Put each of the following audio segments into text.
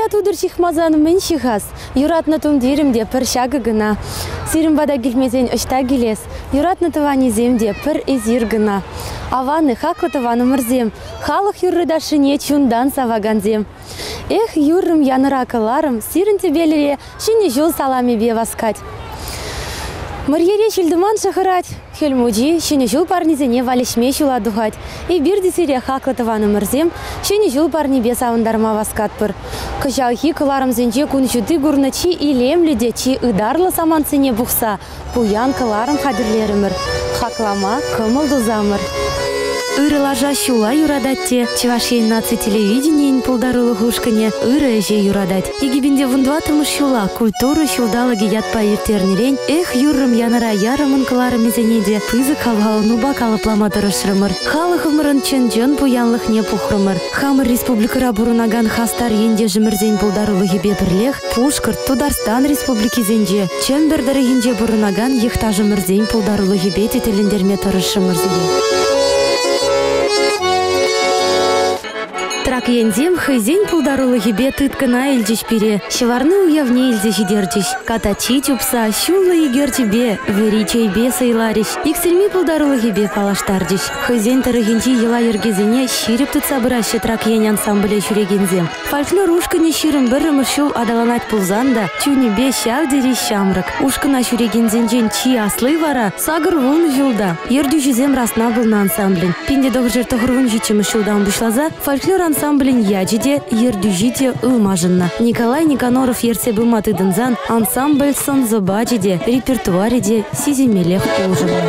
Пуҫа тутӑр ҫыхмасан мӗн ҫыхас? Юратнӑ тумтирӗм те пӗр ҫакӑ кӑна. Сирӗн пата килмесен ӑҫта килес? Юратнӑ тӑванӗсем те пӗр эсир кӑна. Аван-и, хаклӑ тӑванӑмӑрсем, халӑх юрри-ташшине чунтан савакансем. Эх, юррӑм янӑра кӑларӑм, сирӗн тӗпелӗре Ҫӗнӗ ҫул саламӗпе васкать. Мӑрьере ҫил-тӑман шӑхӑрать, Хӗл Мучи Ҫӗнӗ ҫул парнисене валеҫме ҫула тухать. Эпир те сире, хаклӑ тӑванӑмӑрсем, Ҫӗнӗ ҫул парнипе савӑнтарма васкатпӑр. Кӑҫалхи кӑларӑмсенче кун ҫути курнӑ чи илемлӗ те чи ытарлӑ самантсене пухса пуян кӑларӑм хатӗрлерӗмӗр, хаклама кӑмӑл тусамӑр. Ырӑ лаша ҫула юратать те Чӑваш Ен наци телевиденийӗн пултарулӑх ушкӑнӗ ырӑ ӗҫе юратать. 2014 ҫула Культура ҫулталӑкӗ ятпа ирттернӗрен Эх, юррӑм янӑра ярӑмӑн кӑларӑмӗсене те пысӑк хавхаланупа калӑплама тӑрӑшрӑмӑр. Халӑхӑмӑрӑн чӑн-чӑн пуянлӑхне пухрӑмӑр. Хамӑр республикӑра пурӑнакан хастар ентешӗмӗрсен пултарулӑхӗпе пӗрлех Пушкӑрт, Тутарстан республикисенче, Чӗмпӗр тӑрӑхӗнче пурӑнакан йӑхташӑмӑрсен пултарулӑхӗпе те тӗлӗнтерме тӑрӑшрӑмӑр сире. Трак енсем хӑйсен пултарулӑхӗпе тыткӑна илчӗҫ пире, ҫӑварни уявне илсе ҫитерчӗҫ. Катаччи чупса, ҫуллӑ икерчӗпе, вӗри чейпе сӑйларӗҫ, иксӗлми пултарулӑхӗпе паллаштарчӗҫ. Хӑйсен тӑрӑхӗнчи йӑла-йӗркесене ҫирӗп тытса пыраҫҫӗ Трак ен ансамбле ҫӳрекенсем. Фольклор ушкӑнӗ 21-мӗш ҫул аталанать пулсан та чунӗпе ҫав тери ҫамрӑк. Ушкӑна ҫӳрекенсенчен чи асли вара 80 ҫулта. Ертӳҫисем расна пулнӑ ансамблӗн. 1997 ҫултан пуҫласа фольклор ансамблӗн ячӗ те, ертӳҫи те ылмашӑннӑ. Николай Никоноров ертсе пыма тытӑнсан ансамбль сӑн-сӑпачӗ те, репертуарӗ те сисӗнмеллех улшӑннӑ.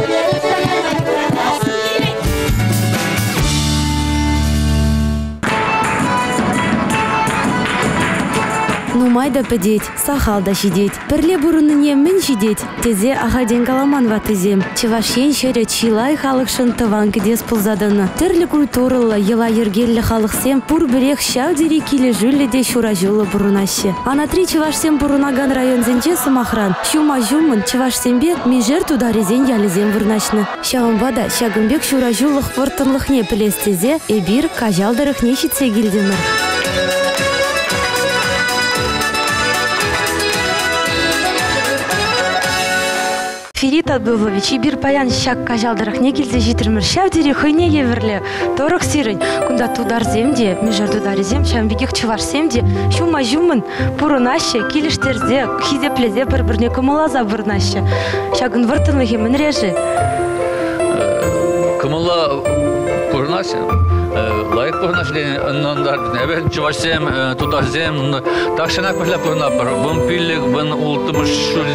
Нумай та пӗтет, сахал та ҫитет. Пӗрле пурӑннине мӗн ҫитет, тесе ахальтен каламан ваттисем. Чӑваш Ен ҫӗрӗ чылай халӑхшӑн тӑван кӗтес пулса тӑнӑ. Тӗрлӗ культурӑллӑ, йӑла-йӗркеллӗ халӑхсем пур-пӗрех ҫав тери килӗшӳллӗ те ҫураҫуллӑ пурӑнаҫҫӗ. Анатри чӑвашсем пурӑнакан районсенче, сӑмахран, ҫума-ҫумӑн чӑвашсемпе мишер тутарӗсен ялӗсем вырнаҫнӑ. Ҫавӑнпа та ҫакӑн пек ҫураҫулӑх вӑрттӑнлӑхне пӗлес тесе эпир Каҫал тӑрӑхне ҫитсе килтӗмӗр. Ферит Абдуллович, эпир паян ҫак Каҫал тӑрӑхне килсе ҫитрӗмӗр. Ҫав тери хӑйне евӗрлӗ тӑрӑх сирӗн. Кунта тутарсем те, мишер тутарӗсем, ҫавӑн пекех чӑвашсем те ҫума-ҫумӑн пурӑнаҫҫӗ, килӗштерсе, хисеплесе пӗр-пӗрне кӑмӑлласа пурӑнаҫҫӗ. Ҫакӑн вӑрттӑнлӑхӗ мӗнре-ши? Кӑмӑлла пурӑнаҫҫӗ. Лайӑх пурӑнаҫҫӗ тени ӑнлантарать. Эпир чӑвашсем, тутарсем тахҫанах пӗрле пурӑнатпӑр. Вун пиллӗк, вун улттӑмӗш ҫул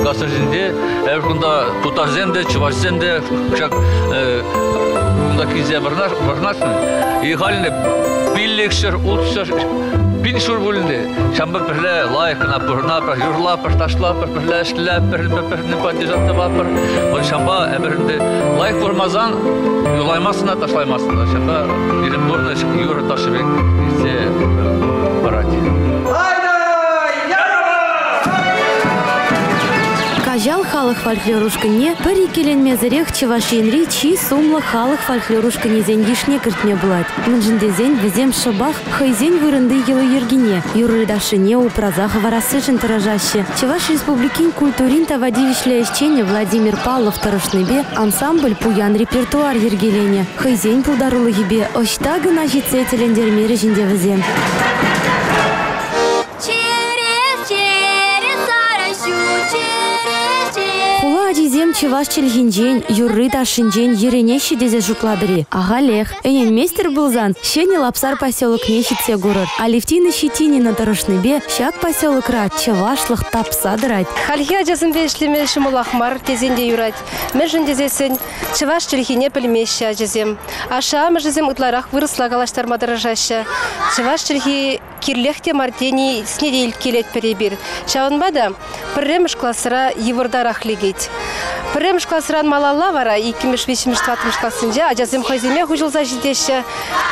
кассӑрсенче эпир кунта тутарсем те, чӑвашсем те ҫак кунта килсе вырнаҫнӑ. И халь пиллӗкҫӗр, ултҫӗр пин ҫур пулин Ҫампа пӗрле лайӑх кӑна пурӑнатпӑр, юрлатпӑр, ташлатпӑр, пӗрле ӗҫлетпӗр, пӗр-пӗрне поддержать тӑватпӑр. Вӑл ҫампа эпир ӗнтӗ лайӑх пурӑнмасан юрлаймастӑн та, ташлаймастӑн та. Ҫампа пирӗн пурнӑҫ юрӑ ташши пек иртсе пырать. Каҫал халӑх фольклор ушкӑнне пӗр иккӗленмесӗрех Чӑваш Енри чи сумлӑ халӑх фольклор ушкӑнӗсен йышне кӗртме пулать. Мӗншӗн тесен вӗсем шӑпах хӑйсен вырӑнти йӑли-йӗркине, юрри-ташшине упраса хӑварассишӗн тӑрӑшаҫҫӗ. Чӑваш Республикин культурин тава тивӗҫлӗ ӗҫченӗ Владимир Павлов тӑрӑшнипе ансамбль пуян репертуар йӗркеленӗ. Хӑйсен пултарулӑхӗпе ӑҫта кӑна ҫитсе тӗлӗнтермерӗҫ ӗнтӗ вӗсем. Хула ачисем чӑваш чӗлхинчен, юрри-ташшинчен йӗрӗнеҫҫӗ тесе шутлатӑр-и? Ахалех. Ӗненместӗр пулсан Ҫӗнӗ Лапсар поселокне ҫитсе курӑр. Алевтина Щетинина тӑрӑшнипе ҫак поселокра чӑвашлӑх тапса тӑрать. Хальхи ачасемпе ӗҫлеме ҫӑмӑлах мар тесен те юрать. Мӗншӗн тесессӗн чӑваш чӗлхине пӗлмеҫҫӗ ачасем. Ашшӗ-амӑшӗсем ытларах вырӑсла калаҫтарма тӑрӑшаҫҫӗ. Чӑваш чӗлхи кирлех те мар тени сне те илткелетпӗр эпир. Ҫавӑнпа та пӗрремӗш класра йывӑртарах лекет. Пӗрремӗш класран малалла вара иккӗмӗш, виҫҫӗмӗш, тӑваттӑмӗш классенче ачасем хӑйсемех уҫӑлса ҫитеҫҫӗ.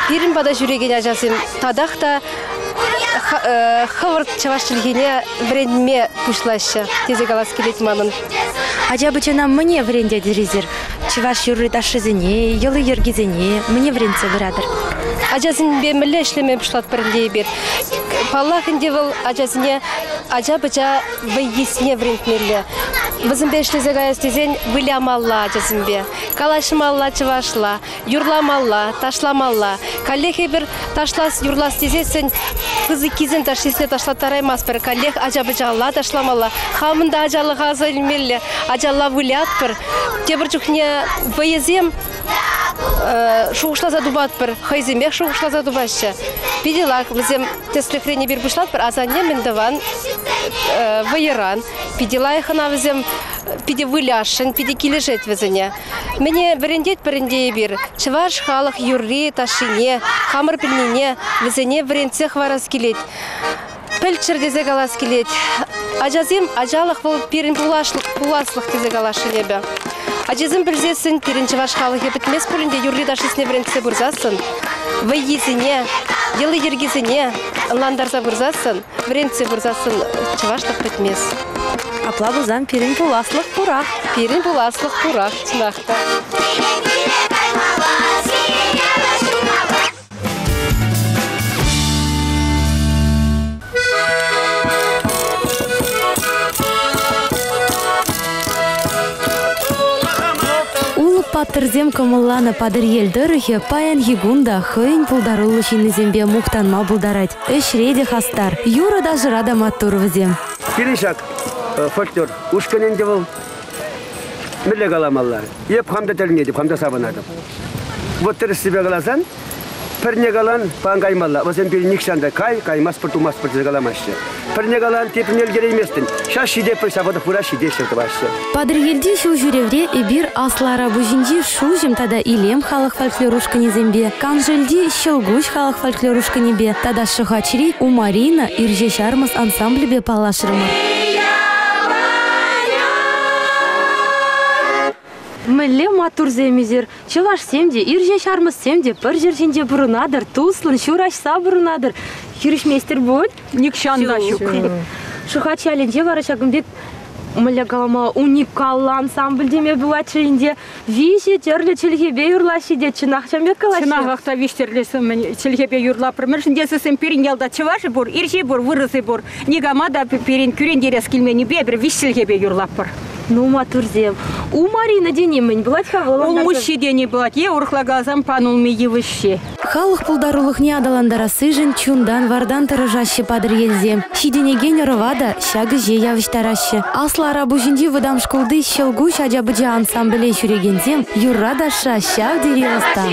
Пирӗн пата ҫӳрекен ачасем татах та хӑвӑрт чӑваш чӗлхине вӗренме пуҫлаҫҫӗ тесе калас килет манӑн. Ача-пӑчана мӗне вӗрентетӗр эсир? Чӑваш юрри-ташшисене, йӑли-йӗркисене мӗне вӗрентсе пыратӑр? Ачасемпе мӗнле ӗҫлеме пуҫлатпӑр ӗнтӗ эпир? Паллах ӗнтӗ вӑл ачасене ача-пӑча вӑййисене вӗрентмелле. Вӗсемпе ӗҫлесе каяс тесен вылямалла ачасемпе, калаҫмалла чӑвашла, юрламалла, ташламалла. Каллех эпир ташлас, юрлас тесессӗн пысӑккисен ташшисене ташлаттараймастпӑр. Каллех ача-пӑчалла ташламалла. Хамӑн та ачалӑха аса илмелле. Ачалла вылятпӑр. Тепӗр чухне вӑйӑсем шухӑшласа тупатпӑр, хӑйсемех шухӑшласа тупаҫҫӗ. Питӗ лайӑх вӗсем тӗслӗхрен эпир пуҫлатпӑр, асанне мӗн тӑван вӑйӑран. Питӗ лайӑх ӑна вӗсем, питӗ вылясшӑн, питӗ килӗшет вӗсене. Мӗне вӗрентетпӗр ӗнтӗ эпир? Чӑваш халӑх юрри, ташшине, хамӑр пӗлнине вӗсене вӗрентсе хӑварас килет. Пӗлччӗр тесе калас килет. Ачасем, ачалӑх вӑл пирӗн пуласлӑх тесе каласшӑн эпӗ. Ачасем пӗлсессӗн пирӗн чӑваш халӑхӗ пӗтмест пулин те юрри-ташшисене вӗрентсе пырсассӑн, вӑййисене, йӑли-йӗркисене ӑнлантарса пырсассӑн, вӗрентсе пырсассӑн чӑвашлӑх пӗтмест. Апла пулсан пирӗн пуласлӑх пурах. Пирӗн пуласлӑх пурах, чӑнах та. Улӑп паттӑрсем кӑмӑлланӑ Патӑрьел тӑрӑхӗ паянхи кун та хӑйӗн пултаруллӑ ҫыннисемпе мухтанма пултарать. Ӗҫре те хастар, юрӑ-ташӑра та маттур вӗсем. Пирӗн ҫак фольклор ушкӑнӗ ӗнтӗ вӑл. Мӗнле каламалла? Эп хам та тӗлӗнетӗп, хам та савӑнатӑп. Вот тӗрӗссипе каласан, Пӗрне калан, пан каймалла. Вӗсем пирӗн нихҫан та кай, каймастпӑр, тумастпӑр тесе каламаҫҫӗ. Пӗрне калан, теприне ӗлкӗрейместӗн. Ҫас ҫитетпӗр, ҫавӑтӑх пыра ҫитеҫҫӗ тӑваҫҫӗ. Патӑрьелти ҫул ҫӳревре эпир Аслӑ Арапуҫӗнчи Шуҫӑм тата Илем халӑх фольклор ушкӑнӗсемпе, Каншелти Ҫӑлкуҫ халӑх фольклор ушкӑнӗпе тата Шӑхачри Умарина Ирҫе Ҫармӑс ансамблӗпе паллашрӑмӑр. Мӗнле маттурсем эсир! Чӑвашсем те, ирҫе ҫармӑссем те пӗр ҫӗр ҫинче пурӑнатӑр, туслӑн ҫураҫса пурӑнатӑр. Хирӗҫместӗр пуль? Нихҫан та ҫук. Шӑхач ялӗнче вара ҫакӑн пек мӗнле калама, уникаллӑ ансамбль теме пулатчӗ ӗнтӗ. Виҫӗ тӗрлӗ чӗлхепе юрлаҫҫӗ те чӑнах ҫавӑн пек калаҫҫӗ. Чӑнахах та виҫ тӗрлӗ чӗлхепе юрлапӑр. Мӗншӗн тесен пирӗн ялта чӑвашӗ пур, ирҫи пур, вырӑсӗ пур. Никама та пирӗн кӳрентерес килменнипе эпир виҫ чӗлхепе юрлатпӑр. Ну, маттурсем. У Марина тени мӗн пулать-ха вӑл? Улмуҫҫи тени пулать е урӑхла каласан панулми йывӑҫҫи. Халӑх пултарулӑхне аталантарассишӗн чунтан-вартан тӑрӑшаҫҫӗ Патӑрьелсем. Ҫитӗнекен ӑрӑва та ҫак ӗҫе явӑҫтараҫҫӗ. Аслӑ Арапуҫӗнчи вӑтам шкулти Ҫӑлкуҫ ача-пӑча ансамбле ҫӳрекенсем юрра-ташша ҫав тери ӑста.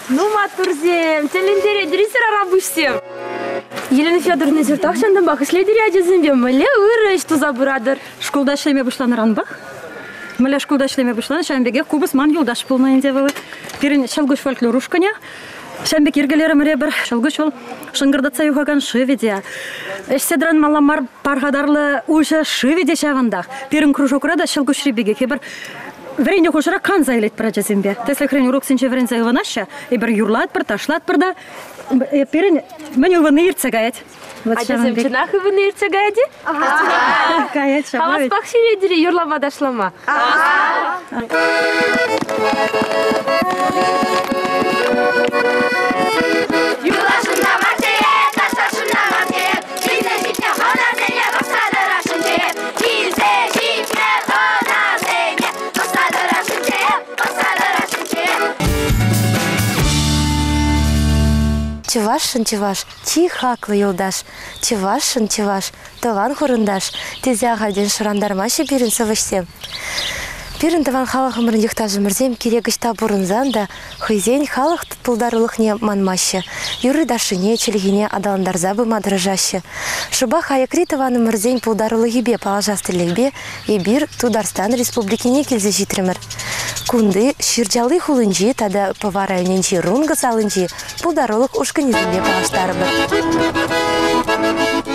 Ну, маттурсем, тӗлӗнтеретӗр-и Арапуҫсем? Елена Федоровна, эсир тахҫантанпах ӗҫлетӗр-и ачасемпе? Мӗнле ырӑ ӗҫ туса пыратӑр? Шкулта ӗҫлеме пуҫланӑранпах мӗнле шкулта ӗҫлеме пуҫланӑ, ҫавӑн пекех купӑс ман юлташ пулнӑ ӗнтӗ вӑл. Пирӗн Ҫӑлкуҫ фольклор ушкӑнӗ Ҫавӑн пек йӗркелерӗмӗр эпир. Ҫӑлкуҫ вӑл шӑнкӑртатса юхакан шывӗ те, ӗҫсе тӑранмалла мар пархатарлӑ уҫӑ шывӗ те ҫавӑнтах. Пирӗн кружокра та ҫӑлкуҫри пекех эпир вӗреннӗ хушӑра канса илетпӗр ачасемпе. Тӗслӗхрен, уроксенче вӗренсе ывӑнаҫҫӗ, эпир юрлатпӑр, ташлатпӑр та пирӗн мӗн ывӑнни иртсе каять. Вот Ачасем чӑнах ывӑнни иртсе каять-и? Каять, Хаваспах ҫӳретӗр-и юрлама ташлама? Юрлашӑн та мар тет, ташлашӑн та мар тет, килсе ҫитнӗ хӑнасене пӑхса тӑрасшӑн тет, килсе ҫитнӗ хӑнасене пӑхса тӑрасшӑн тет, пӑхса тӑрасшӑн тет. Чӑвашшӑн чӑваш чи хаклӑ юлташ, чӑвашшӑн чӑваш, тӑван хурӑнташ, тесе ахальтен шӑрантармаҫҫӗ пирӗн сӑвӑҫсем. Пирӗн тӑван халӑхӑмӑрӑн йӑхташӑмӑрсем кирек ӑҫта пурӑнсан та хӑйсен халӑх пултарулӑхне манмаҫҫӗ, юрри-ташшине, чӗлхине аталантарса пыма тӑрӑшаҫҫӗ. Шӑпах аякри тӑванӑмӑрсен пултарулӑхӗпе паллашас тӗллевпе эпир Тутарстан Республикине килсе ҫитрӗмӗр. Кунти Ҫырчалли хулинчи тата Пӑва районӗнчи Рункӑ салинчи пултарулӑх ушкӑнӗсемпе паллаштарӑпӑр.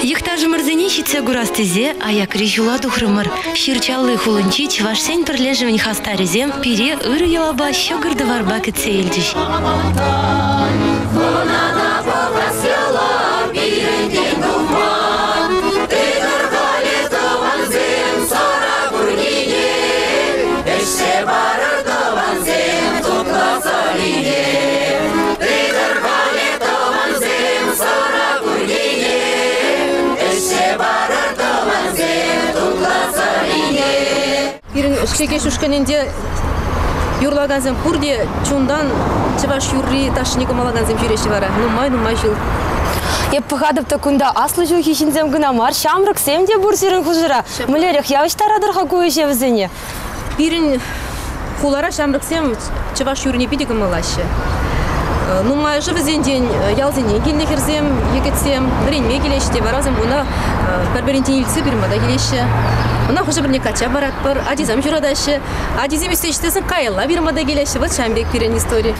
Йӑхташӑмӑрсене ҫитсе курас тесе аякри ҫула тухрӑмӑр. Ҫырчалли хулинчи чӑвашсен пӗрлешӗвӗн хастарӗсем пире ырӑ йӑлапа ҫӑкӑр-тӑварпа кӗтсе илчӗҫ. Хӑнана пӑхас йӑла пирӗнтен тухман. Тытӑр халӗ тӑвансем сӑра куркине. Ӗҫсе парӑр тӑвансем тутлӑ. Чӗкеҫ ушкӑнӗнче юрлакансем пурте чунтан чӑваш юрри ташшине кӑмӑллакансем ҫӳреҫҫӗ вара нумай-нумай ҫул. Эп пӑхатӑп та кунта аслӑ ҫулхи ҫынсем кӑна мар, ҫамрӑксем те пур сирӗн хушӑра. Мӗнлерех явӑҫтаратӑр-ха ку ӗҫе вӗсене? Пирӗн хулара ҫамрӑксем чӑваш юррине питӗ кӑмӑллаҫҫӗ. Нумайӑшӗ вӗсенчен ялсене килнӗ хӗрсем, йӗкӗтсем вӗренме килеҫҫӗ те вара вӗсем куна пӗр-пӗринчен илтсе пирӗн пата килеҫҫӗ. Ӑна хӑшӗ-пӗрне качча паратпӑр, ачисем ҫуратаҫҫӗ. Ачисем ӳссе ҫитсен каялла пирӗн пата килеҫҫӗ. Вот ҫавӑн пек пирӗн истори.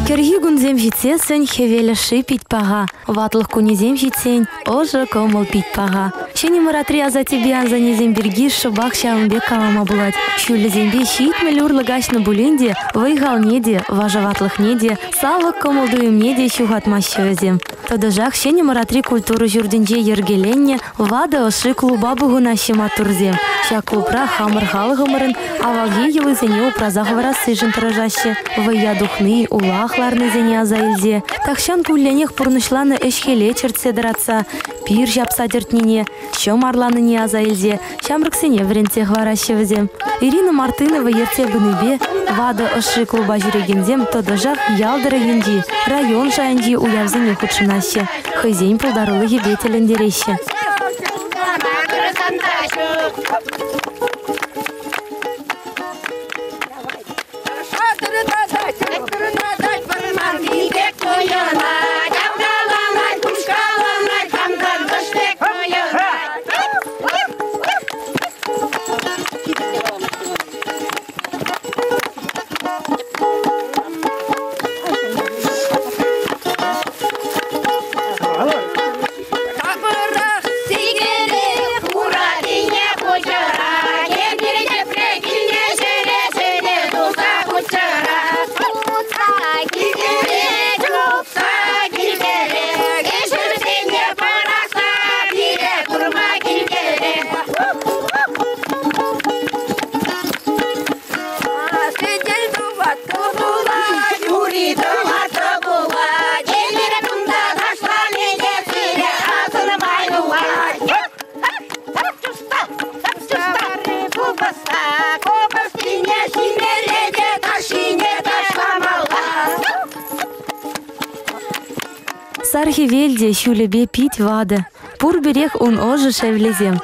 Кӗрхи кунсем ҫитсессӗн хӗвел ӑшши пит паха, ватлӑх кунӗсем ҫитсен ӑшӑ кӑмӑл пит паха. Ҫӗнӗ Мӑратри асаттепе асаннесем пирки шӑпах ҫавӑн пек калама пулать. Ҫулӗсемпе 70 урлӑ каҫнӑ пулин те вӑй-халне те, вашаватлӑхне те, савӑк кӑмӑл-туйӑмне те ҫухатмаҫҫӗ вӗсем. Тӑтӑшах Ҫӗнӗ Мӑратри культура ҫуртӗнче йӗркеленнӗ Ватӑ ӑшши клуба пухӑнаҫҫӗ маттурсем. Ҫак клубра хамӑр халӑхӑмӑрӑн авалхи йӑлисене упраса хӑварассишӗн тӑрӑшаҫҫӗ. Вӑййа тухни, улах ларнисене аса илсе, тахҫан кулленех пурнӑҫланӑ ӗҫ-хӗле чӗртсе тӑратса, пир ҫапса тӗртнине, ҫӑм арланине аса илсе ҫамрӑксене вӗрентсе хӑвараҫҫӗ вӗсем. Ирина Мартынова ертсе пынипе ватӑ ӑшши клуба ҫӳрекенсем тӑтӑшах ял тӑрӑхӗнчи, район шайӗнчи уявсене хутшӑнаҫҫӗ, хӑйсен пултарулӑхӗпе тӗлӗнтереҫҫӗ. Сар хӗвел те ҫулӗпе пит ватӑ. Пурпӗрех ун ӑшӑ шевлисем.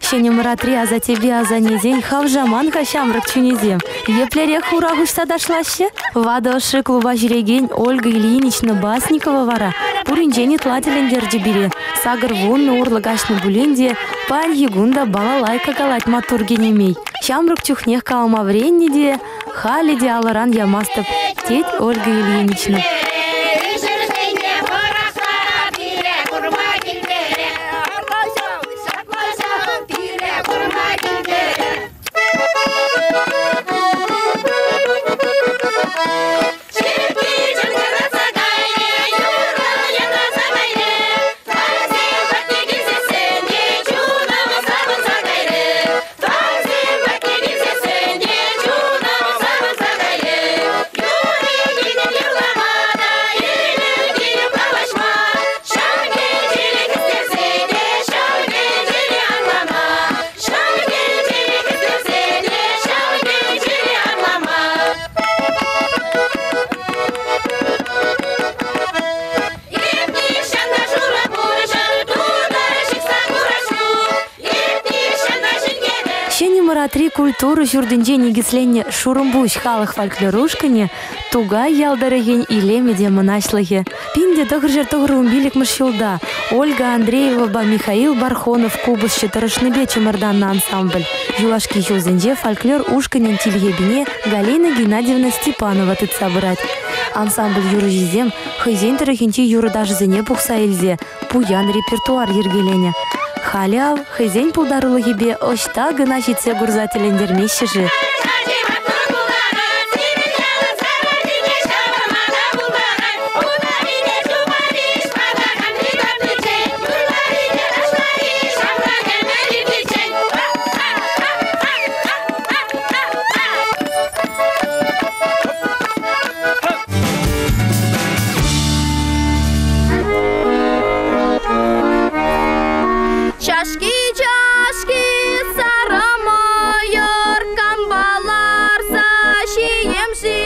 Ҫӗнӗ Мӑратри асаттепе асаннесен хавшаман-ха ҫамрӑк чунӗсем. Еплерех хура хуҫса ташлаҫҫӗ? Ватӑ ӑшши клуба ҫӳрекен Ольга Ильинична Басникова вара пуринчен ытла тӗлӗнтерчӗ пире. 80 урлӑ каҫнӑ пулин те паянхи кун та балалайка калать маттур кинемей. Ҫамрӑк чухнех калама вӗреннӗ те, халӗ те алӑран ямастӑп, тет Ольга Ильинична. Ҫӗнӗ Мӑратри культура ҫуртӗнче никӗсленнӗ Шурӑмпуҫ халӑх фольклор ушкӑнӗ Тукай ял тӑрӑхӗн илемӗ те мӑнаҫлӑхӗ. 1995 ҫулта Ольга Андреевапа Михаил Бархонов купӑсҫӑ тӑрӑшнипе чӑмӑртаннӑ ансамбль. Юлашки ҫулсенче фольклор ушкӑнӗн тилхепине Галина Геннадьевна Степанова тытса пырать. Ансамбль юрӑҫисем хӑйсен тӑрӑхӗнчи юрӑ-ташӑсене пухса илсе пуян репертуар йӗркеленӗ. Халӗ ав хӑйсен пултарулӑхӗпе ӑҫта кӑна ҫитсе курса тӗлӗнтермеҫҫӗ-ши? Чашки-чашки сарӑ мӑйӑр кампаларса ҫием-ши?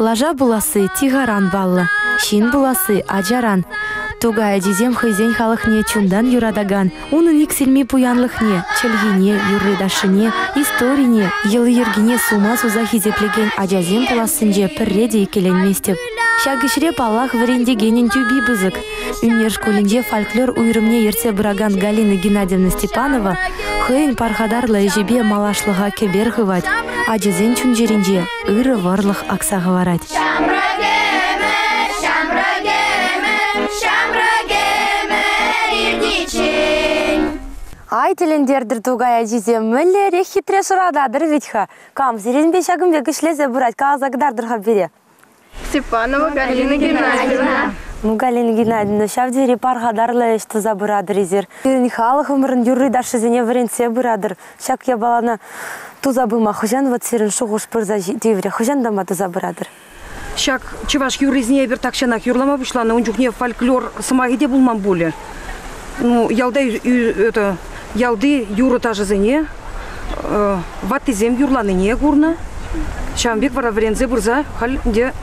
Лаша пуласси тихаран паллӑ, ҫын пуласси ачаран. Тукай ачисем хӑйсен халӑхне чунтан юратакан, унӑн иксӗлми пуянлӑхне, чӗлхине, юрри-ташшине, историне, йӑли-йӗркине сума суса хисеплекен ачасем пулассинче пӗрре те иккӗленместӗп. Ҫак ӗҫре, паллах, вӗрентекенӗн тӳпи пысӑк. Ӳнер шкулӗнче фольклор уйрӑмне ертсе пыракан Галина Геннадьевна Степанова хӑйӗн пархатарлӑ ӗҫӗпе малашлӑха кӗпер хывать, ачасен чун-чӗринче ырӑ вӑрлӑх акса хӑварать. Ҫамрӑк ӗмӗр, ҫамрӑк ӗмӗр, ҫамрӑк ӗмӗр иртиччен. Ай, тӗлӗнтертӗр Тукай ачисем, мӗнлерех хитре шӑрататӑр вӗт-ха. Кам сирӗнпе ҫакӑн пек ӗҫлесе пырать, каласа кӑтартӑр-ха пире. Степанова Галина Геннадьевна. Ну, Галина Геннадьевна, ҫав тери пархатарлӑ ӗҫ туса пыратӑр эсир. Пирӗн халӑхӑмӑрӑн юрри-ташшисене вӗрентсе пыратӑр. Ҫак япалана туса пыма хӑҫан вот сирӗн шухӑш пырса тиврӗ? Хӑҫан тама туса пыратӑр? Ҫак чӑваш юррисене эпир тахҫанах юрлама пуҫланӑ. Ун чухне фольклор сӑмахӗ те пулман пулӗ. Ну, ялта это, ялти юрӑ-ташӑсене ваттисем юрланине курнӑ. Ҫавӑн пек вара вӗренсе пырса халь ӗнтӗ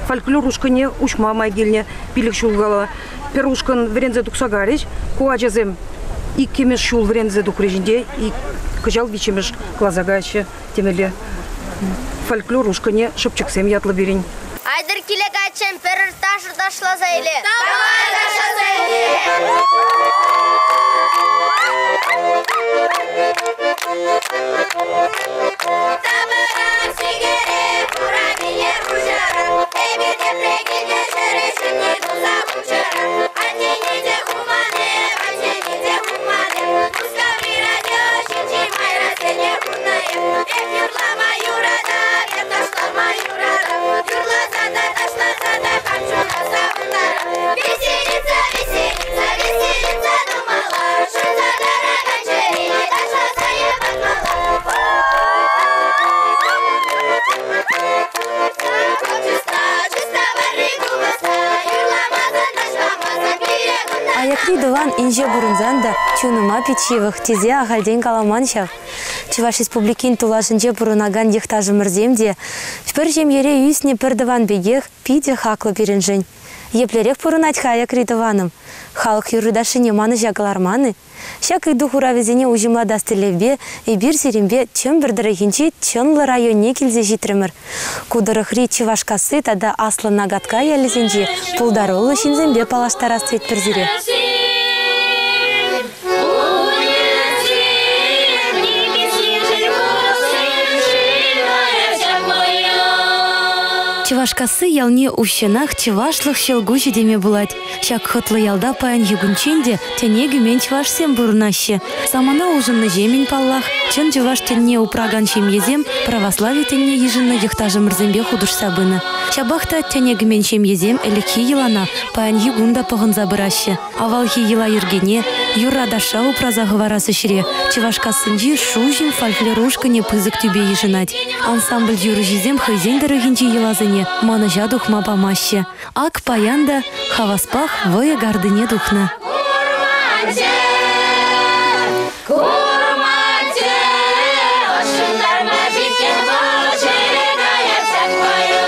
фольклор ушкӑнне уҫма май килнӗ пилӗк ҫул кала. Пӗр ушкӑн вӗренсе тухса карӗҫ. Ку ачасем иккӗмӗш ҫул вӗренсе тухрӗҫ ӗнтӗ. Кӑҫал виҫҫӗмӗш класа каяҫҫӗ темелле. Фольклор ушкӑнӗ «Шӑпчӑксем» ятлӑ пирӗн. Айтӑр киле кайччен пӗр ташӑ ташласа иле. Давай ташласа иле! Тапӑрах сикере, урапине хуҫарах, эпир тепре килте ҫӗре ҫӗнни туса хуҫарах. Аннене те хуман эп, аннене те хуман эп, Мускаври радио ҫинчи майрасене хунӑ эп. Эп юрлама юратап, эп ташлама юратап, юрласа та ташласа та хам чуна савӑнтарап. Виселица, виселица, виселица тумалла, шӑнса тӑракан чӗрене ташласа йӑпатмалла. Аякри тӑван инҫе пурӑнсан та чунӑма пит ҫывӑх тесе ахальтен каламан ҫав. Чӑваш Республикин тулашӗнче пурӑнакан йӑхташӑмӑрсем те пӗр ҫемьере ӳснӗ пӗр тӑван пекех питӗ хаклӑ пирӗншӗн. Еплерех пурӑнать-ха аякри тӑванӑм? Халӑх юрри-ташшине манӑҫа кӑларман-и? Ҫак ыйту хуравӗсене уҫӑмлатас тӗллевпе эпир сирӗнпе Чӗмпӗр тӑрӑхӗнчи Чӑнлӑ районне килсе ҫитрӗмӗр. Ку тӑрӑхри Чӑвашкасси тата Аслӑ Нагаткка ялӗсенчи пултаруллӑ ҫынсемпе паллаштарас тетпӗр сире. Чӑвашкасси ялне уҫҫӑнах чӑвашлӑх ҫӑлкуҫӗ теме пулать. Ҫак хӑтлӑ ялта паянхи кунччен те тӗне кӗмен чӑвашсем пурӑнаҫҫӗ. Самана улшӑннӑҫемӗн, паллах, чӑн чӑваш тӗнне упракан ҫемьесем православи тӗнне йышӑннӑ йӑхташӑмӑрсемпе хутӑшса пынӑ. Ҫапах та тӗне кӗмен ҫемьесем ӗлӗкхи йӑлана паянхи кун та пӑхӑнса пыраҫҫӗ. Авалхи йӑла-йӗркене, юрра-ташша упраса хӑварас ӗҫре Чӑвашкассинчи Шуҫӑм фольклор ушкӑнӗ пысӑк тӳпе йышӑнать. Ансамбль юрӑҫисем хӑйсен тӑрӑхӗнчи йӑласене манӑҫа тухма памаҫҫӗ. Ак паян та хаваспах вӑйӑ картине тухнӑ. Курманчӗ, курманчӗ, ӑшшӑнтарма ҫиткен вӑл ҫӗре каять ҫак вӑйӑ.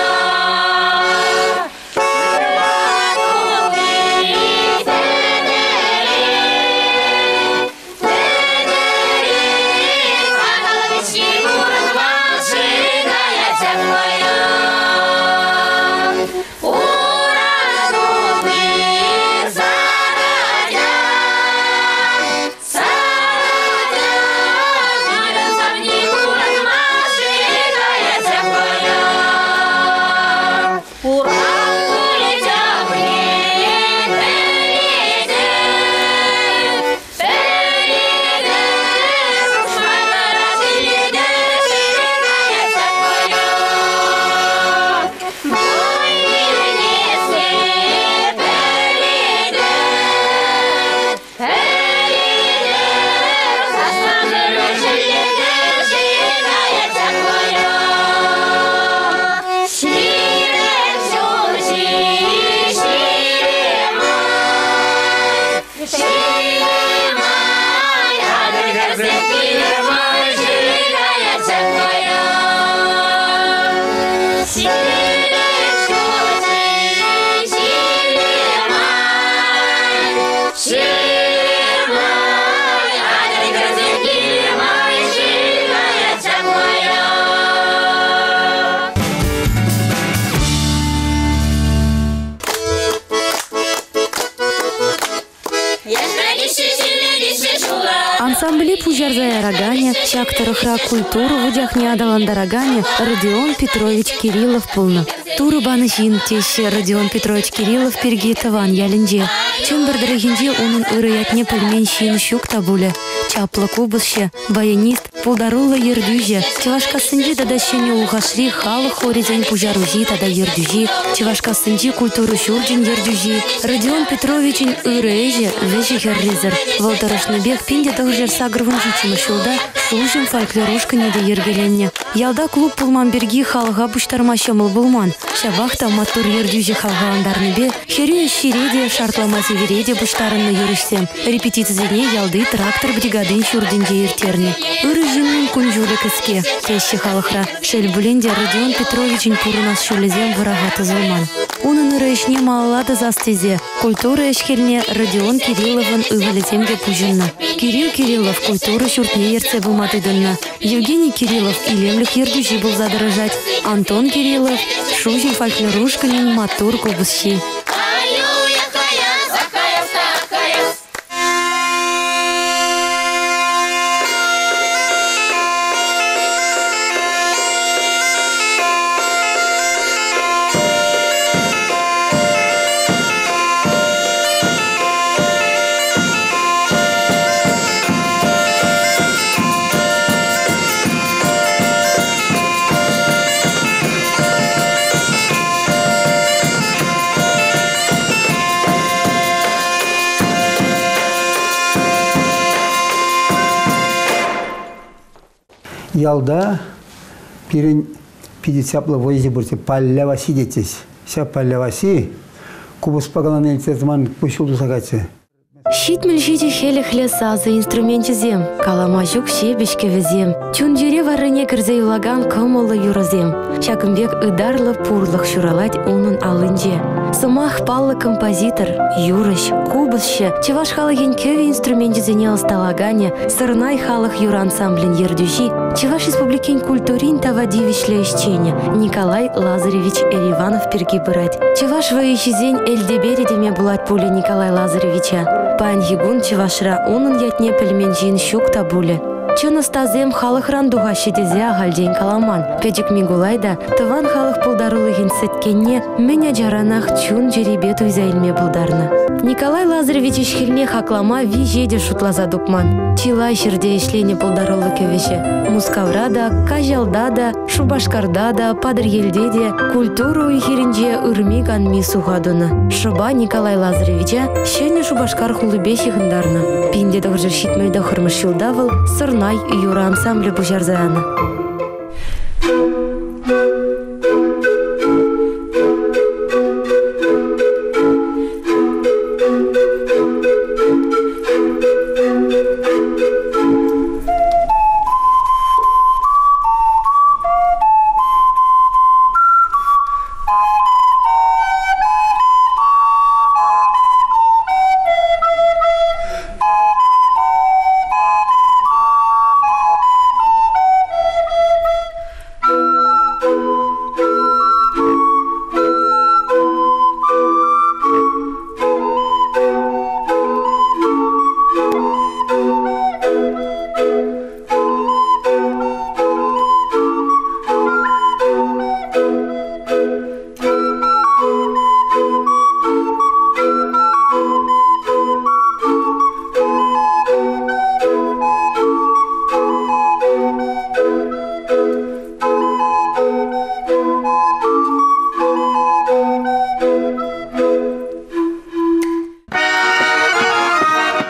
Ансамбле пуҫарса яраканӗ, ҫак тӑрӑхра культура вучахне аталантараканӗ Родион Петрович Кириллов пулнӑ. Турӑ панӑ ҫын, теҫҫӗ Родион Петрович Кириллов пирки тӑван ялӗнче. Чӗмпӗр тӑрӑхӗнче унӑн ырӑ ятне пӗлмен ҫын ҫук та пулӗ. Чаплӑ купӑсҫӑ, баянист, пултаруллӑ ертӳҫӗ, Чӑвашкассинчи тата Ҫӗнӗ Улхашри халӑх хорӗсен пуҫаруҫи тата ертӳҫи, Чӑвашкассинчи культура ҫурчӗн ертӳҫи Родион Петровичӑн ырӑ ӗҫӗ вӗҫӗ-хӗррисӗр. Вӑл тӑрӑшнипех 1987 ҫулта Шуҫӑм фольклор ушкӑнӗ те йӗркеленнӗ. Ялта клуб пулман пирки халӑха пуҫтарма ҫӑмӑл пулман. Ҫапах та маттур ертӳҫӗ хавхалантарнипе хӗрӳ ӗҫҫире те, шартлама сивӗре те пуҫтарӑннӑ юрӑҫсем. Репетицисене ялти трактор бригадин ҫуртӗнче ирттернӗ. Ырӑ ҫыннӑн кун-ҫулӗ кӗске, теҫҫӗ халӑхра. Шел пулин те, Родион Петровичӑн пурӑнас ҫулӗсем вӑраха тӑсӑлман. Унӑн ырӑ ӗҫне малалла тӑсас тесе культура ӗҫ-хӗлне Родион Кирилловӑн ывӑлӗсем те пуҫӑннӑ. Кирилл Кириллов культура ҫуртне ертсе пыма тытӑннӑ. Евгений Кириллов илемлӗх ертӳҫи пулса тӑрӑшать. Антон Кириллов, Шуҫӑм фольклор ушкӑнӗн маттур купӑсҫи. Ялта пирӗн питӗ чаплӑ вӑйӑҫӑ пурччӗ. Палля Ваҫҫи тетчӗҫ. Ҫав Палля Ваҫҫи купӑспа калани илтсе тӑман куҫҫуль туса кайчӗ. 77 хӗлӗхлӗ сасӑ инструменчӗсем, калама ҫук ҫепӗҫ кӗвӗсем, чун-чӗре варрине кӗрсе юлакан кӑмӑллӑ юрӑсем. Ҫакӑн пек ытарлӑ пурлӑх ҫуралать унӑн аллинче. Сӑмах паллӑ композитор, юрӑҫ, купӑсҫӑ, чӑваш халӑхӗн кӗвӗ инструменчӗсене ӑсталаканӗ, Сӑрнай халӑх юрӑ ансамблӗн ертӳҫи, Чӑваш Республикин культурин тава тивӗҫлӗ ӗҫченӗ Николай Лазаревич Эриванов пирки пырать. Чӑваш вӑйӑҫисен элтеперӗ теме пулать пулӗ Николай Лазаревича. Паянхи кун Чӑвашра унӑн ятне пӗлмен ҫын ҫук та пулӗ. Чӑн ӑстасем халӑхран тухаҫҫӗ тесе ахальтен каламан. Пӗчӗк Микулай та тӑван халӑх пултарулӑхӗн сӗткенне мӗн ачаранах чун-чӗрипе туйса илме пултарнӑ. Николай Лазаревич ӗҫ-хӗлне хаклама виҫе те шутласа тупман. Чылай ҫӗрте ӗҫленӗ пултаруллӑ кӗвӗҫӗ. Мускавра та, Каҫалта та, Шупашкарта та, Патӑрьелте те культура уй-хирӗнче ырми-канми суха тунӑ. Шӑпа Николай Лазаревича Ҫӗнӗ Шупашкар хулипе ҫыхӑнтарнӑ. 1979 ҫулта вӑл Сӑрнай юрӑ ансамблӗ пуҫарса янӑ.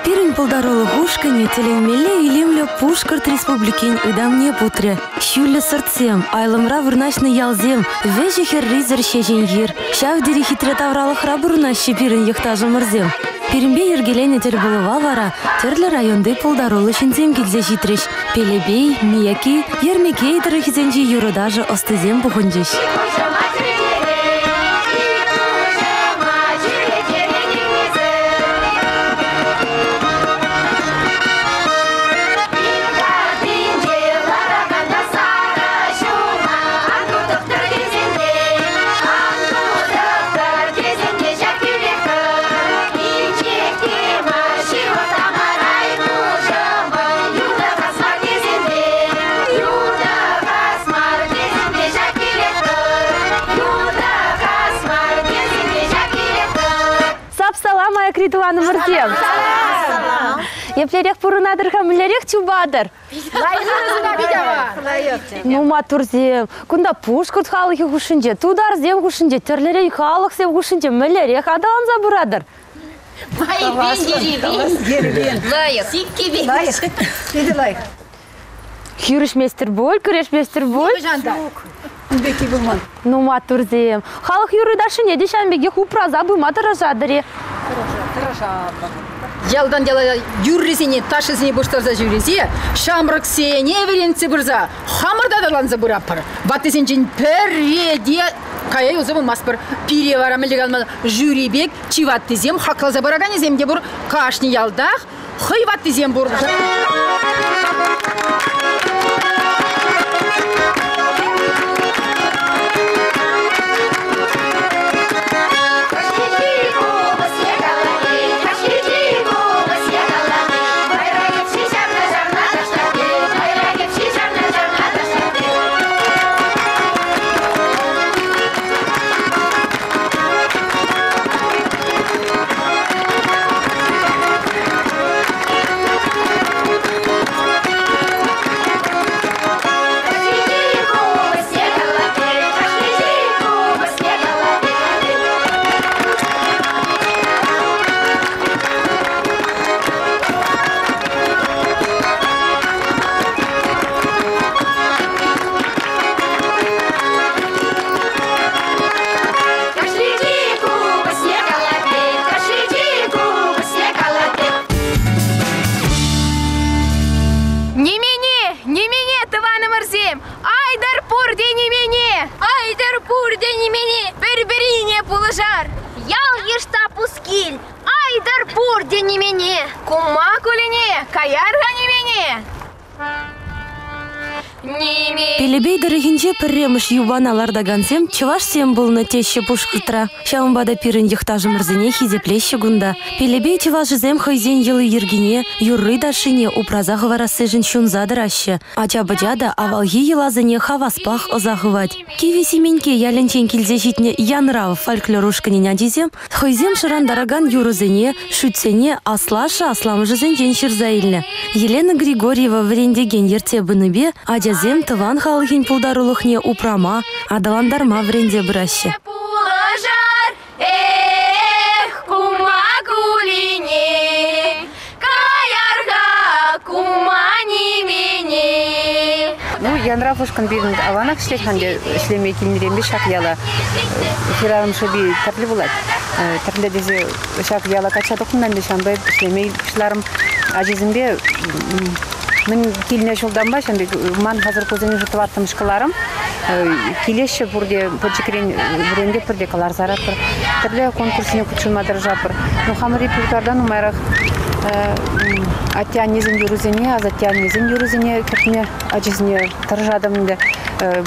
Пирӗн пултарулӑх ушкӑнӗ тӗлӗнмелле илемлӗ Пушкӑрт Республикин ытамне путрӗ. Ҫӳллӗ сӑртсем, айлӑмра вырнаҫнӑ ялсем, вӗҫӗ-хӗррисӗр ҫеҫен хир. Ҫав тери хитре тавралӑхра пурӑнаҫҫӗ пирӗн йӑхташӑмӑрсем. Пирӗнпе йӗркеленӗ тӗлпулӑва вара тӗрлӗ районти пултаруллӑ ҫынсем килсе ҫитрӗҫ. Пелепей, Мияки, Ермекей тӑрӑхӗсенчи юрӑ-ташӑ ӑстисем пухӑнчӗҫ. Шупашкарти тӑванӑмӑрсем! Еплерех пурӑнатӑр-ха, мӗнлерех чупатӑр? Ну, маттурсем, кунта пушкӑрт халӑхӗ хушшинче, тутарсем хушшинче, тӗрлӗрен халӑхсем хушшинче мӗнлерех аталанса пыратӑр? Лайӑх. Лайӑх. Питӗ лайӑх. Хирӗҫместӗр пуль, кӗрешместӗр пуль? Нихӑҫан та. Ун пекки пулман. Ну, маттурсем. Халӑх юрри-ташшине те ҫавӑн пекех упраса пыма тӑрӑшатӑр-и? Тӑрӑшатпӑр. Ялтан яла юррисене, ташшисене пуҫтарса ҫӳресе, ҫамрӑксене вӗрентсе пырса хамӑр та аталанса пыратпӑр. Ваттисенчен пӗрре те кая юлса пымастпӑр. Пире вара мӗнле калама жюри пек чи ваттисем хакласа пыраканӗсем те пур. Кашни ялтах хӑй ваттисем пур. Нимене, нимене, тӑванӑмӑрсем! Айтӑр пурте нимене! Айтӑр пурте нимене! Пӗр-пӗрине пулӑшар! Ял-йыш та пускил! Айтӑр пурте нимене! Кума кулине, каяр-ха нимене! Пелепей тӑрӑхӗнче пӗрремӗш юпана лартакансем чӑвашсем пулнӑ теҫҫӗ Пушкӑртра. Ҫавӑнпа та пирӗн йӑхташӑмӑрсене хисеплеҫҫӗ кунта. Пелепей чӑвашӗсем хӑйсен йӑли-йӗркине, юрри-ташшине упраса хӑварассишӗн ҫунса тӑраҫҫӗ. Ача-пӑча та авалхи йӑласене хаваспах ӑса хывать. Кивӗ Сименкке ялӗнчен килсе ҫитнӗ Янрав фольклор ушкӑнӗн ачисем Хӑйсем шӑрантаракан юрӑсене, шӳтсене аслашшӗ-асламӑшӗсенчен ҫырса илнӗ. Елена Григорьева вӗрентекен ертсе пынипе ачасем тӑван халӑхӗн пултарулӑхне упрама, аталантарма вӗренсе пыраҫҫӗ. Пулӑшар, эх, кума кулине, каяр-ха кума нимене. Ну, Янрав ушкӑн пирӗн аванах ӗҫлет-ха ӗнтӗ, ӗҫлеме килнӗренпе ҫак яла хӗрарӑм шӑпи тӗрлӗ пулать. Тӗрлӗ тесе ҫак яла качча тухнӑ ӗнтӗ, ҫавӑнпа ӗҫлеме пуҫларӑм. Ачисемпе мӗн килнӗ ҫултанпа ҫавӑн пек ман хасӑр кусен уже тӑваттӑмӗш кӑларӑм. Килеҫҫӗ пурте пӗчӗкрен вӗрентетпӗр те кӑларса ларатпӑр. Тӗрлӗ конкурссене хутшӑнма тӑрӑшатпӑр. Ну, хамӑр репертуарта нумайрах атте-аннесен юрӑсене, асатте-аннесен юрӑсене кӗртме ачасене тӑрӑшатӑп ӗнтӗ.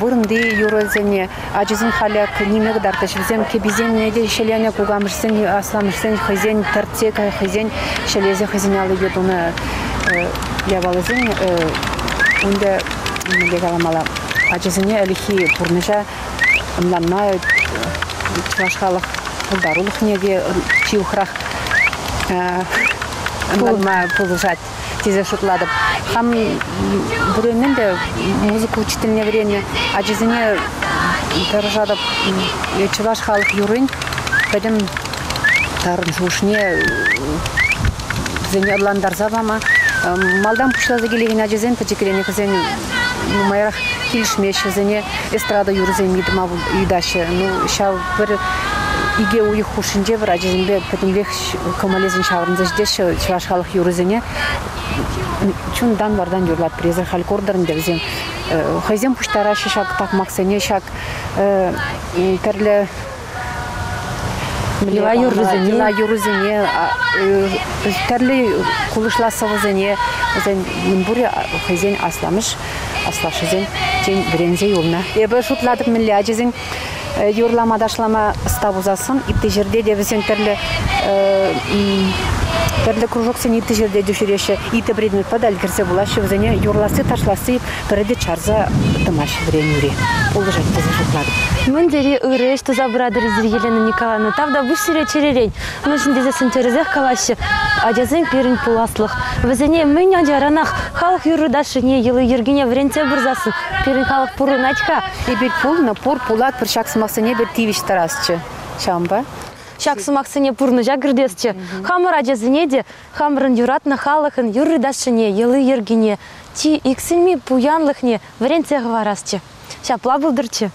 Вырӑнти юрӑсене ачасен халӗ ниме кӑтартаҫҫӗ. Вӗсем кӗписене те ҫӗленӗ, кукамӑшсен, асламӑшсен хӑйсен тӗртсе хӑйсен ҫӗлесе хӑйсен аллипе тунӑ япаласен унта мӗнле каламалла ачасене ӗлӗкхи пурнӑҫа ӑнланма чӑваш халӑх пултарулӑхне те ҫывӑхрах ӑнланма пулӑшать тесе шутлатӑп. Хам вӗреннӗ те музыка учительне вӗреннӗ. Ачасене тӑрӑшатӑп чӑваш халӑх юррин пӗтӗм тарӑн шухӑшне вӗсене ӑнлантарса пама. Малтан пуҫласа килекен ачасем пӗчӗкренех вӗсен нумайрах килӗшмеҫҫӗ, вӗсене эстрада юрӑсем ыйтма ыйтаҫҫӗ. Ну, ҫав пӗр икӗ уйӑх хушшинче пӗр ачасемпе пӗтӗмпех кӑмӑлӗсем ҫаврӑнса ҫитеҫҫӗ чӑваш халӑх юрӑсене чунтан-вартан юрлатпӑр. Эсир халь куртӑр ӗнтӗ вӗсем хӑйсем пуҫтараҫҫӗ ҫак такмаксене, ҫак тӗрлӗ Йӑла юррисене. Йӑла юррисене, тӗрлӗ кулӑшла сӑвӑсене вӗсен мӗнпурӗ хӑйсен асламӑш, аслашшӗсен вӗренсе юлнӑ. Эпӗ шутлатӑп, мӗнле ачасен юрлама-ташлама ӑста пулсассӑн ытти ҫӗрте те вӗсен тӗрлӗ Тӗрлӗ кружоксене ытти ҫӗрте те ҫӳреҫҫӗ. Ытти предметпа та ӗлкӗрсе пулаҫҫӗ вӗсене. Юрласси, ташласси пӗрре те чарса тӑмасть вӗренӳре. Пулӑшать тесе шутлатӑп. Мӗн тери ырӑ ӗҫ туса пыратӑр эсир, Елена Николаевна. Тавтапуҫ сире чӗререн. Мӗншӗн тесессӗн тӗрӗсех калаҫҫӗ. Ачасем пирӗн пуласлӑх. Вӗсене мӗн ачаранах халӑх юрри-ташшине, йӑли-йӗркине вӗрентсе пырсассӑн пирӗн халӑх пурӑнать-ха. Эпир пулнӑ, пур, пулатпӑр ҫак сӑмахсене эпир тивӗҫ тӑрасчӗ. Ҫавӑнпа Ҫак сӑмахсене пурнӑҫа кӗртесчӗ. Хамӑр ачасене те хамӑрӑн юратнӑ халӑхӑн юрри-ташшине, йӑли-йӗркине, чи иксӗлми пуянлӑхне вӗрентсе хӑварасчӗ. Ҫапла пултӑрччӗ.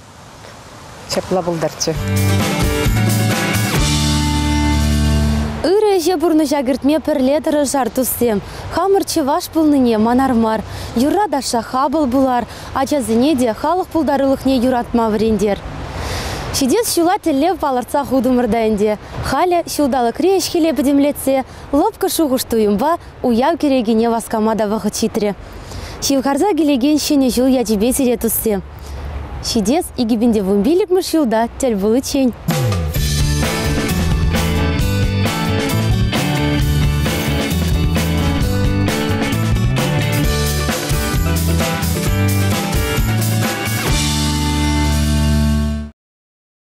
Ҫапла пултӑрччӗ. Ырӑ ӗҫе пурнӑҫа кӗртме пӗрле тӑрӑшар, туссем. Хамӑр чӑваш пулнине манар мар. Юрра-ташша хапӑл пулар, ачасене те халӑх пултарулӑхне юратма вӗрентер. Ҫитес ҫула тӗллев палӑртса хутӑмӑр та ӗнтӗ. Халӗ ҫулталӑкри ӗҫ-хӗле пӗтӗмлетсе лӑпкӑ шухӑш-туйӑмпа уяв кӗрекине васкама та вӑхӑт ҫитрӗ. Ҫывхарса килекен Ҫӗнӗ ҫул ячӗпе сире, туссем! Ҫитес 2015 ҫулта тӗл пуличчен!